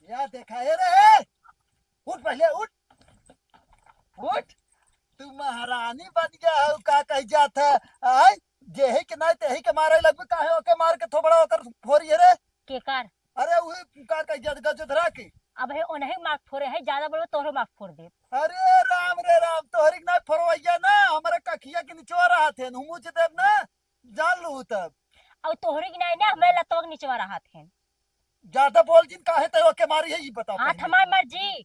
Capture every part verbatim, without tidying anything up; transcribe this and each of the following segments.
या देखा, ए रे, उठ पहिले, उठ, उठ। तू महारानी बन गया हो, का कही जात है? आय, जेही के नाई तेही के मारे लगबे, काहे ओके मार के थोबड़ा ओकर फोरी है रे? केकर? अरे उहे का कही जात, गजोधरा के। अब हे ओनही मार फोरे है, ज्यादा बोलबे तोहरो मार फोर देब। अरे राम रे राम, तोहरी के नाई फोरवैया ना, हमारे कखिया के निचवा रहत है, मुँह देब ना, जान लू तब। और तोहरी के नाई ना, हमारे लतवा के निचवा रहत है। ज्यादा बोल जिन, काहे ते ओके मारी है, ई बताओ हाथ पहिले। हमार मर्जी।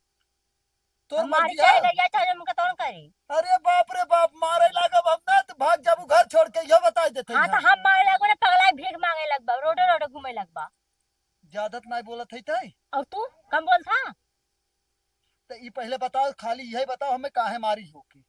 तोर हम मारी मर्जी चाहे है? लड़िया चाहे हमका तौन करी। अरे बाप रे बाप, मारे लागब हम ना, तो भाग जाबू घर छोड़ के, यो बताई देते हाँ, हैं। तो हम मारे लगबो ना, पगला भीख मांगे लगबा, रोडे रोडे घूमे लगबा। ज्यादा तो नहीं बोलत है तै। और तू कम बोलत हा? तो ई पहिले बताओ, खाली यही बताओ हमें, काहे मारी हो के?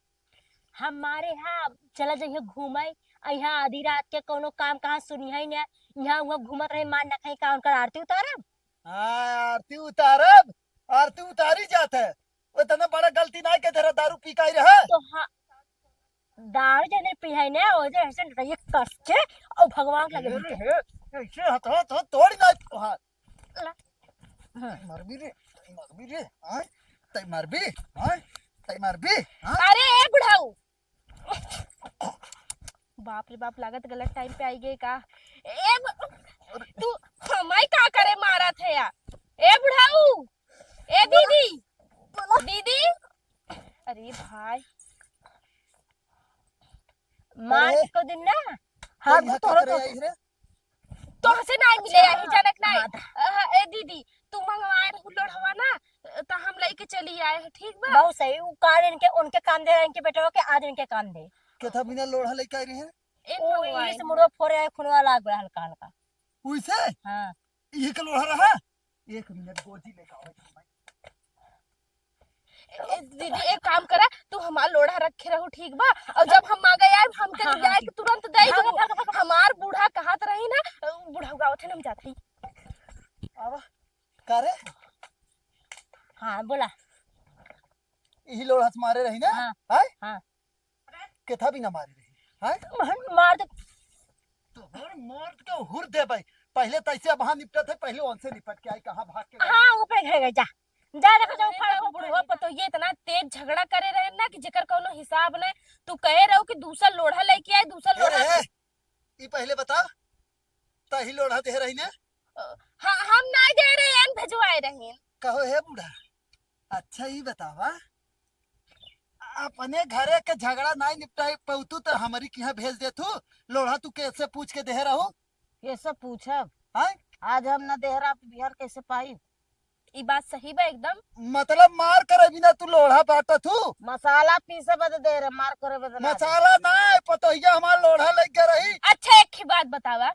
हम मारे हा, चला जइहे घूमे, आ यहाँ आधी रात के कोनो काम कहाँ सुनिहे ना, यहाँ हुआ घूमत रहे, मान ना खाई का उनकर आरती उतारब? हाँ, आरती उतारब, आरती उतारी जात है। वो इतना बड़ा गलती ना के तेरा दारू पी के आई रहा। तो हाँ, दारू जने पी है ना, वो जो ऐसे ये कस के, और भगवान के लगे अरे पीटे। हे, ऐसे हाथ, हाथ, हाथ तोड़ ना, हाथ। ला। मरबी रे, मरबी रे, हाँ? तै मरबी, हाँ? तै मरबी, हाँ? अरे ए बुढ़ाऊ, बाप रे बाप, लागत गलत टाइम पे आई गए का। ए ब-, तू हमाई का करे मारत है यार? ए बुढ़ाऊ, ए दीदी, दीदी, अरे भाई, मार अरे, को दिन ना, तो हाथ यहाँ का तोड़ करे तो आई रे? तोहसे नाई मिले आई, हाँ, जनक नाई। हाँ। अ, ए दीदी, तू मंगवाए रहू लोढ़वा ना, त हम लइके चली आए हैं, ठीक बा? बहुत सही, उ कार इनके, उनके काम दे, इनके बेटवा के आज इनके काम दे। केथा बिना लोढ़ा लइके आई रहे हैं? इन उ मंगवाए इस हैं। मुड़वा फोरे आए, खुनवा लाग गया हल्का हल्का। उइसे? हाँ। इहे के लोढ़ा रहा? एक मिनट, गोजी लेके आओ। ए, दीदी, एक काम करा, तू हमार लोढ़ा रखे रहू, ठीक बा? और जब हम मांगे आए, हमके हाँ, हाँ, जाए ठीक। के तुरंत दे भागो, दू। भागो, भागो। हमार बूढ़ा कहत रही ना, बुढ़ऊ गावत है ना, हम जात हई। आवा, का रे? हाँ, बोला। इही लोढ़ा से मारे रही ना? हाँ, हैं? हाँ। केथा बिना मारे रही, हैं? मार, मार दे। तोहर मर्द के हुर दे भाई। पहिले तैसे अब हाँ निपटत है, पहिले उनसे निपट के आई, कहाँ भाग के गई? हाँ, ऊपर घर गई, जा। जा, देखो, जा, अरे, ऊपर, तो ऊपर, बुढ़वा ऊपर। पतोहिया इतना तेज झगड़ा करे रहे ना कि जेकर कौनो हिसाब नहीं। तू कहे रहो कि दूसर लोढ़ा लेके आए, दूसर ए, लोढ़ा ए, ई पहिले बता, तही लोढ़ा दे रही ने? अ, हाँ, हम नाई दे रहे हैं, भेजवाए रहे। कहो हे बूढ़ा, अच्छा ई बतावा, अपने घरे के झगड़ा नाई निपटाई पौतू तो हमरी किहाँ भेज देतू, लोढ़ा तू कैसे पूछ के दे रहू? कैसे पूछब? हैं? आज हम न दे रहा तो बिहान कैसे पाई? ई बात सही बा एकदम। मतलब मार करे बिना तू लोढ़ा बांटत हू? मसाला पीसे बदे दे रहे, मार करे बदे ना। मसाला ना, पतोहिया हमार लोढ़ा लेके रही। अच्छा, एक ही बात बतावा,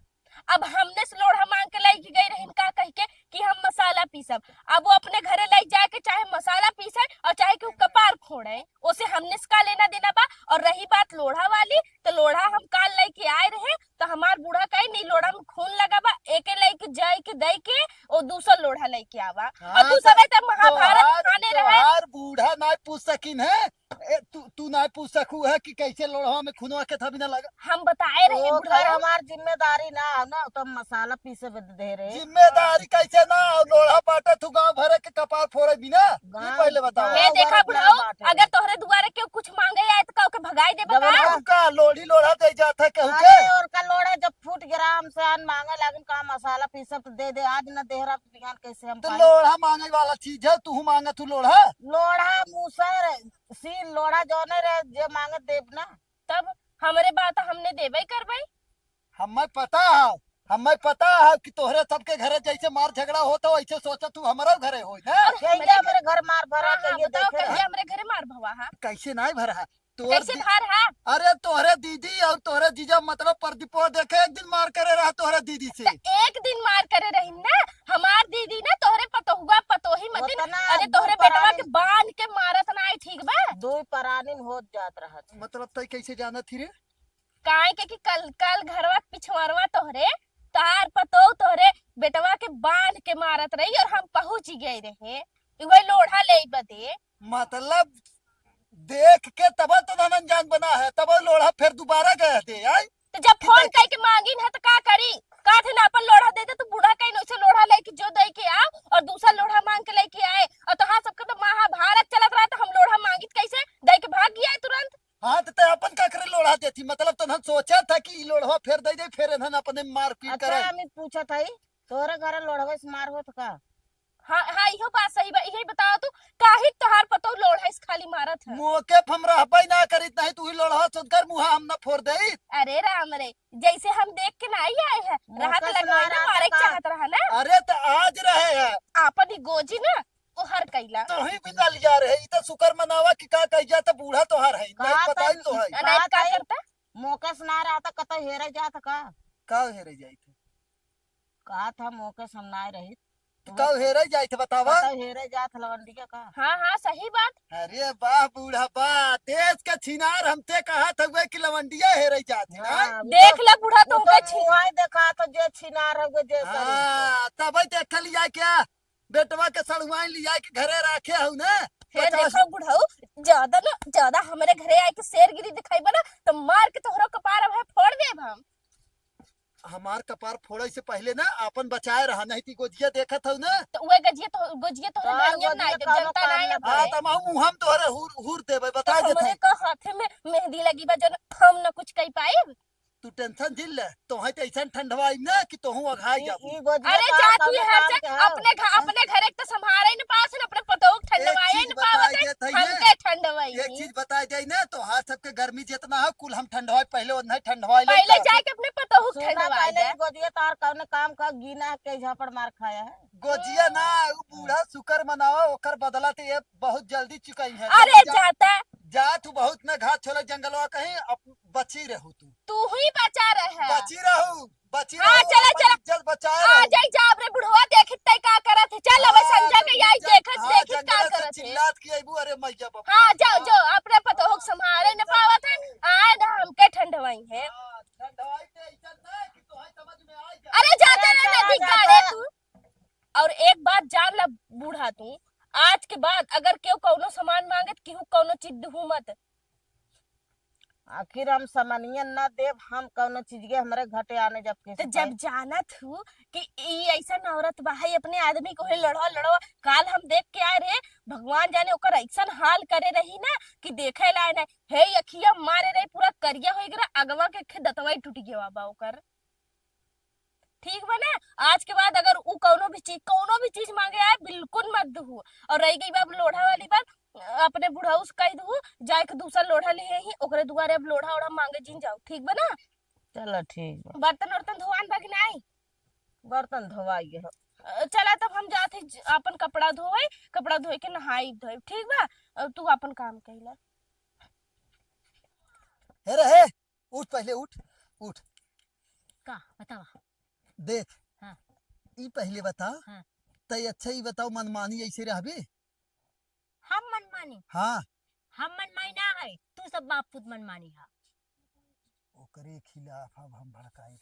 अब हमने से लोढ़ा मांग के लेके गई रही का कह के कि हम मसाला पीसब, अब वो अपने घरे ले जाके चाहे मसाला पीसे और चाहे कि वो कपार फोड़े, ओसे हमने से का लेना देना बा? और रही बात लोढ़ा वाली, तो लोढ़ा हम काल लेके आए रहे, तो हमार बूढ़ा कही, "नहीं, लोढ़ा में खून लगा बा, एके लेके जाए के दे के, ओ दूसर लोढ़ा लेके आवा।" और हाँ, तू तो सब तो महाभारत तोहार, खाने रहे। तोहार बूढ़ा ना पूछ सकिन है। ए, तू, तू ना पूछ सकू है कि कैसे लोढ़ा में खूनवा केथा बिना लगा। हम बताए रहे ओ, बुढ़ाऊ। भाई, हमार जिम्मेदारी ना हो ना, तो हम मसाला पीसे बदे दे रहे। जिम्मेदारी कैसे ना हो? लोढ़ा बांटे तू गांव भरे के कपार फोड़े बिना। ये गाँव, पहले बताओ। गाँव ए, देखा भर के बुढ़ऊ, बाटे। अगर तोहरे दुआरे केहू कुछ मांगे आए, तो का ओके भगाई देबे जब का? हम का लोढ़ी लोढ़ा दे जात है केहू अरे, के? और का लोढ़ा जब फूट गिरा, हमसे आन मांगे लागिन, का मसाला पीसब तो दे दे, आज न देहरा तो बिहान कैसे हम तो पाई? लोढ़ा मांगे वाला चीज है, तू मांगा तू लोढ़ा? लोढ़ा, मूसर, सील, लोढ़ा जौने रहे, जे मांगे देब ना। तब हमरे बात हमने देबे करबे। हमें पता है, हमें पता है कि तोहरे सबके घरे जैसे मार झगड़ा होता, वैसे सोचा तू हमारा घरे होई ना। अरे, कहिए हमरे हमरे घर मार भरा, हाँ, हाँ, कहिए बताओ, देखे कहिए ना। हमरे घरे मार भवा है? कैसे नहीं भरा है? तोहर कैसे दी-, भर है? अरे तोहरे दीदी और तोहरे जीजा मतलब प्रदीपो देखे एक दिन मार करे रहा तोहरे दीदी से। तो एक दिन मार करे रही ना, हमार दीदी ना तोहरे पतोहुआ पतोही मतिन, उतना अरे दो तोहरे बेटवा परानी के बांध के मारत ना आई, ठीक बा? दो परानिन होत जात रहत। मतलब तय कैसे जानत थी रे? काहे के कि कल, कल घरवा पिछवरवा तोहरे, तार पतोह तोहरे बेटवा के बांध के मारत रही और हम पहुंच गए रहे, वही लोढ़ा ले बदे। मतलब देख के तब तो ननन जान बना है, तब लोढ़ा फिर दोबारा गए थे, आय? तो जब कि फोन तय करके मांगिन है तो का करी? का थे ना अपन लोढ़ा दे दे, तू बूढ़ा कहीं से लोढ़ा लेके जो दे के आ और दूसरा लोढ़ा मांग के अपने मारपीट अच्छा, करे। हम ई पूछत हई, तोहरे घरे लोढ़वे से मार होत का? हाँ, हाँ, इहो बात सही बा। इहे बताओ तू, काहे तोहार पतोह लोढ़ा से खाली मारत है? मोके पे हम रहबे ना करीत, नहीं तू ही लोढ़ा से उनकर मुँहा हम ना फोड़ देइत। अरे राम रे, जैसे हम देख के ना आई आए हैं, मोके रहत से लगवा ना ना मारे के का? चाहत रहा ना। अरे त आज रहे है। आपन ही गोजी ना, ओहर कैला। तो ही भी ना लिया रहे, ई त शुक्र मनावा कि का कह जाता बूढ़ा तोहार है, का नहीं बताई तई? तो है। नहीं, का का तई? करता? मोके से ना रहता, कतौ हेरे जात का? का हेरे जाइत है? का था, मोके से हम ना रही। तो का हेरे जाइत है, बतावा? कतौ हेरे जात लवंडिया का? हाँ, हाँ, सही बात। अरे वाह बूढ़ा वाह, देश के छिनार हमसे कहा था कि लवंडिया हेरे जात है ना? हाँ, देख ले बूढ़ा, वो तो तो उनके छी- मुँह ही देखा था जे छिनार है, वो जे सरी। हाँ, तबै देख लिया क्या? बेटवा के सड़ुआइन लिया के घरे राखे हऊ ना। हे पचास देखो बुढ़ऊ, ज्यादा ना, ज्यादा हमरे घरे आए के शेरगिरी दिखाइबा ना, तो मार के तोहरो कपार अब है फोड़ देब हम। हमार कपार फोड़े से पहले ना आपन बचाए रहा, नहीं ती गोजिया देखत हऊ ना। तो उहे गजिया तो, गोजिया तोहरे तोहार नाइये गोजिया ना, कौनो जनता काम नाइये ना पड़े। हाँ, तब हम मुँह हम तोहरे हुर, हुर देबे, बता तो देत हमरे हई। का हाथे में मेहंदी लगी बा, जौन हम ना कुछ कह पाइब। तू tension जिन ले, तोहे तो ऐसन ठंडवाई ना कि तोहू अघाई ई, जाबू। ई गोजिया अरे का जाती कौनो है काम से के हौ? अपने घ-, अपने घरे के तो संभारे न पावत है, अपने पतोह के एक ठंडवाए चीज न बताए पावत है, देत है हमके ये। ठंडवाई एक है। चीज बताए दे ना, तोहार सबके गर्मी जितना है, कुल हम ठंडवाए, पहले ओन्हे ठंडवाए ले पहले का। जाके अपने पतोह के सुना, ठंडवाए पहले जा। ई गोजिया तोहार कौनो काम का गीना के झापड़ मार खाया है? गोजिया ना, उ बूढ़ा शुक्र मनावा, ओकर बदला तो ये बहुत जल्दी चुकाई है। अरे जल्दी जा। जाता। जा तू बहुत ना घात छोले जंगलवा कहीं, अब बची रहू तू। तू ही बचा रहे है। बची रहू, बची हाँ, रहू, चला, अपन चला। इज्जत बचाए आ रहू। जाई, जा रे बुढ़वा, देखित तै का करत है। चल, अबे हाँ, संजय के जब आई इज्जत, देखत, हाँ, देखित का जंगल से करत है। चिल्लात की अइबू, अरे मैया बाबा। हाँ, जाओ, जाओ, अपने पतोह के संभारे न पावत है। आ ना हमके ठंडवाई है। हाँ, ठंडवाई के इज्जत ना कि तोहे समझ में आ जाए। अरे जाते अरे रहे ना चला धिक्कारे जाता। तू। और एक बात जान ला बूढ़ा तू, आज के बाद अगर केहू कौनो सामान मांगे त केहू कौनो चीज दुहू मत। आखिर हम सामानियन ना देब, हम कौनो चीज के हमरे घटे आने जब के तो जब जानत हूँ कि ई ऐसन औरत बा है, अपने आदमी को है लड़वा लड़वा, काल हम देख के आए रहे, भगवान जाने ओकर ऐसन हाल करे रही ना कि देखे लाए ना, हे अखिया मारे रही, पूरा करिया हो गया, अगवा के खे दतवा ही टूट गया बा ओकर। ठीक बा ना? आज के बाद अगर उ कौनो भी चीज, कौनो भी चीज मांगे आए, बिल्कुल मत दुहु। और रही गई बात लोढ़ा वाली बात, अपने बुढ़ऊ से कह दुहु, जाए के दूसरा लोढ़ा ले आई, ओकरे दुआरे अब लोढ़ा ओढ़ा मांगे जिन जाओ, ठीक बा ना? चला ठीक बा। बर्तन उर्तन धोआन बा कि नाई? बर्तन धोवाई हो। अ, चला तब हम जात ही ज-, अपन कपड़ा धोए, कपड़ा धोए के नहाई धोए, ठीक बा? अब तू अपन काम कइला। हे रे, हे, उठ पहले, उठ, उठ। का? बतावा। देख, हाँ। ई पहले बता, हाँ। तै अच्छा ई बताओ, मनमानी ऐसे रहबे? हम मनमानी? हाँ। हम मनमानी ना है, तू सब बाप पूत मनमानी है। ओकरे खिलाफ अब हम भड़काई।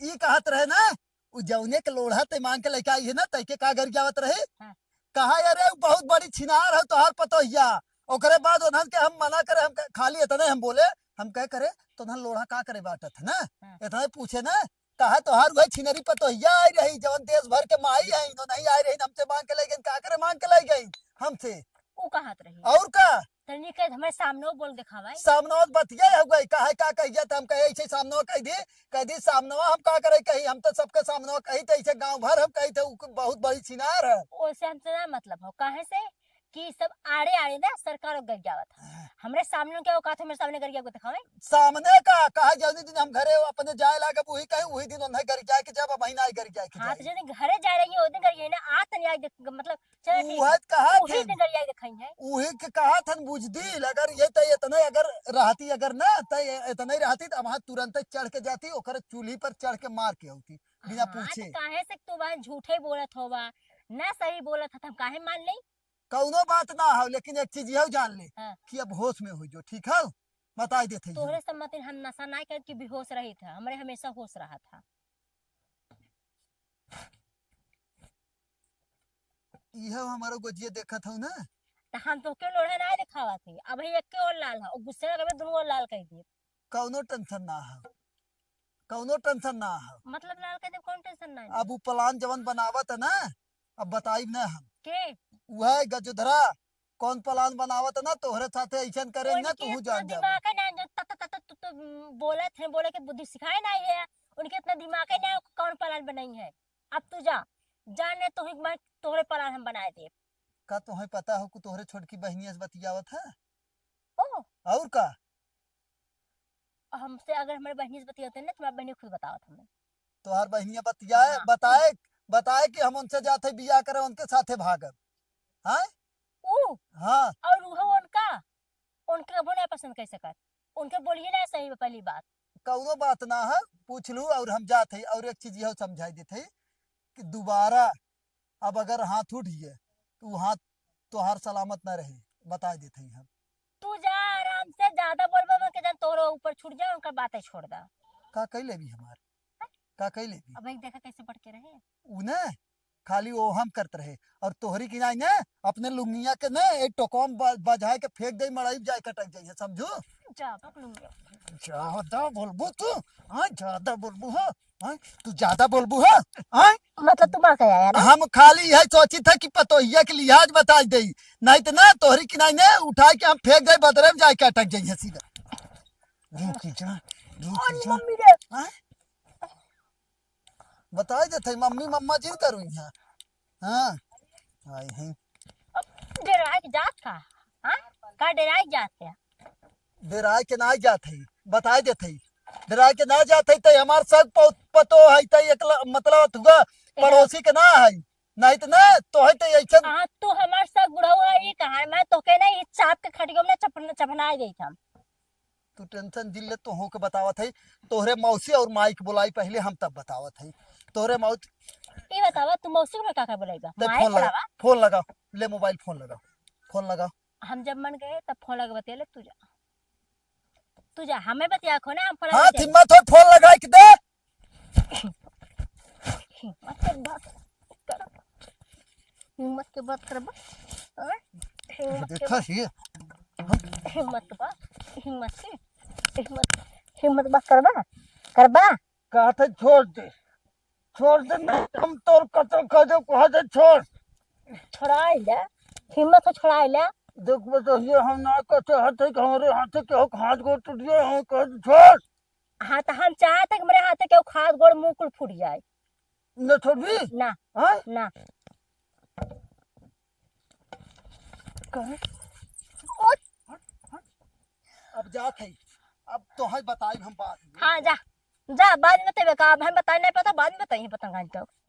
ई कहत रहे ना, उ जौने के लोढ़ा ते मांग के लेके आई है ना, तै के का गरियावत रहे? हाँ। कहा, "अरे, उ बहुत बड़ी छिनार है तोहार पतोहिया।" ओकरे बाद उन्हन के हम मना करे, हम कह, खाली इतने हम बोले, हम कह करे, "तो उन्हन लोढ़ा का करे बाटत है ना?" हाँ। इतने पूछे ना, कहा, "तोहार वही छिनरी पतोहिया आई रही, जवन देश भर के माई है, इन्हों नहीं आई रही, हमसे मांग के ले गई, का करे मांग के ले गई हमसे?" उ कहत रही। और का? तनी के हमारे सामने बोल दिखावा है। सामने बतिया हो गई, काहे का कह जाता, हम कहे ऐसे सामने कह दी, कह दी सामने हम का करे कही, हम तो सबके सामने कही थे, ऐसे गांव भर हम कही थे, उ बहुत बड़ी छिनार है। ओसे हमसे ना मतलब हो, काहे से कि सब आड़े आड़े ना सरकार गरियावत है। हाँ। हमरे सामने क्या औकात है, मेरे सामने गरिया को दिखावे? सामने का, कहा जौनी दिन हम घरे अपने जाए लागे, वही कहीं, वही दिन उन्हें गरिया के जब, वही ना गरिया के हाँ, तो जाए। जौनी घरे जा रही है, उस दिन गरिया ना, आज तनी आई देख, मतलब, चलो ठीक उहे है। कहा उही थन। दिन गरिया के खाई है। उही के कहा थन बुझदिल, अगर ये त इतने अगर रहती, अगर ना त ये इतने रहती त वहां तुरंत चढ़ के जाती, ओकर चूल्ही पर चढ़ के मार के होती, बिना हाँ, पूछे। तो काहे से तू वहां झूठे बोलत होवा, ना सही बोलत ह, त हम काहे मान लेई? कौनो बात ना हो, लेकिन एक चीज यह जान ले हाँ। कि अब होश में हो जो, ठीक है? बताई देते हैं। तोहरे सम्मति हम नशा ना करत कि बेहोश रही था, हमरे हमेशा होश रहा था। इहे हमारो गोजिया देखत हऊ ना। त हम तोहके लोढ़ा ना देखावत हई। अबही एक्के ओर लाल ह, और गुस्से में अबे दुनू ओर लाल कइ देब। कौनो tension ना ह, कौनो tension ना ह। मतलब लाल कइ देब, कौन tension ना है? अब उ plan जवन बनावत है ना, अब बताइब ना हम। के? उहे गजोधरा, कौन plan बनावत ना, तोहरे साथे ऐसन करे ना, उनके तू इतना जान जाबे। दिमाग है ना, जो तत, तत, तत, तत, बोलत है, बोले के बुद्धि सिखाए ना ये। उनके इतना दिमाग है ना, कौन प्लान बनाई है। अब तू जा, जा, नहीं तो ही मैं तोहरे प्लान हम बनाए देब। का तोहे पता हो कि तोहरे छोटकी बहिनिया से बतियावत है? ओ। और का? हमसे अगर हमारे बहिनी से बतियाते ना, तुम्हारी बहिनी खुद बतावत हमें। तोहार बहिनिया बतियाए, हाँ। बताए, बताए कि हम उनसे जात है बियाह करे, उनके साथे भागब। हाँ? ऊ? हाँ। और उहो उनका, उनके कबो ना पसंद कर सकत। उनके बोलिए ना सही में पहली बात। कौनो बात ना है, पूछ लू और हम जात है। और एक चीज यह समझाई देत है कि दोबारा अब अगर हाथ उठ गए तो वो हाथ तोहार सलामत ना रहे, बताई देत है हम। तू जा आराम से, ज्यादा बोलबा मत के जान तोहरो ऊपर छूट जाए, उनका बातें छोड़ दा। का कई लेबी हमार? का कई लेबी? अब एक देखा कैसे बढ़ के रहे। उ ना खाली वो हम करत रहे और तोहरी की नाई ना अपने लुंगिया के ना एक टोकम ब-, बजाए के फेंक दे, मड़ई जाए कटक जाइए, समझू? जा, पक लूंगी। ज्यादा बोलबू तू, हाँ, ज्यादा बोलबू हो, हाँ, तू ज्यादा बोलबू हो, हाँ? मतलब तू मार के आया ना? हम खाली यही सोची था कि पतोहिया के लिहाज बताई दे, नहीं तो ना तोहरी की नाई ना उठाए के हम फेंक दे बदरे में जाए के अटक जाइए सीधा। रुक जा, रुक अरे जा। मम्मी रे। हाँ? बताई देत है, मम्मी मम्मा जिन करू यहाँ। हाँ, आई हैं। अब डेराए के जात का? हाँ? का डेराए के जात है? डेराए के ना जात है, बताई देत है। डेराए के ना जात है, तो हमार सब पौ-, पतो है, तो एक ल-, मतलब, तुगा पड़ोसी के ना है, नहीं तो ना, तो है, तो ऐसे हाँ, तू हमार सब बुढ़ऊ है, ये कहा है, मैं तो के नहीं, ये चाप के खटियो में चपन-, चपनाए देत हम। तू टेंशन जिन ले, तो होके बतावत है। तोहरे मौसी और माई के बुलाई पहले, हम तब बतावत है। तोहरे मौसी ये बतावा, तू मौसी के का का बुलाईबा? ते माई फोन लगा, बुलावा। फोन लगा, ले मोबाइल फोन लगा, फोन लगा। हम जब मन गए तब फोन लगा बतिया ले, तू जा, तू जा, हमें बतिया खो ना, हम फोन हाँ, लगा बतिया ले। हिम्मत हो फोन लगाए के दे। हिम्मत के बात कर, हिम्मत के बात करबा, हाँ? हिम्मत के देखा बात, ही। हिम्मत बा, हिम्मत के, हिम्मत, हिम्मत बा करबा, करबा। कहत है छोड़ दे, छोड़ दे, नहीं हम तोर कत्ल कर दे, कहा दे छोड़। छोड़ाई ले, हिम्मत से छोड़ाई ले। देख बस ये हम ना कहते हाथ है कि हमारे हाथ से केहू के हाथ गोड़ टूट गया, हम कह दे छोड़। हाँ, तो हम चाहत है कि हमारे हाथ से केहू के हाथ गोड़ मुंह कुल फूट जाए। न छोड़बी? ना। हाँ? ना। कहे? अब जात है, अब तो है बताई हम बात में। हाँ, जा, जा, बाद में तेरे का, अब हम बताई नहीं पता, बाद में बताइए, पता नहीं तो।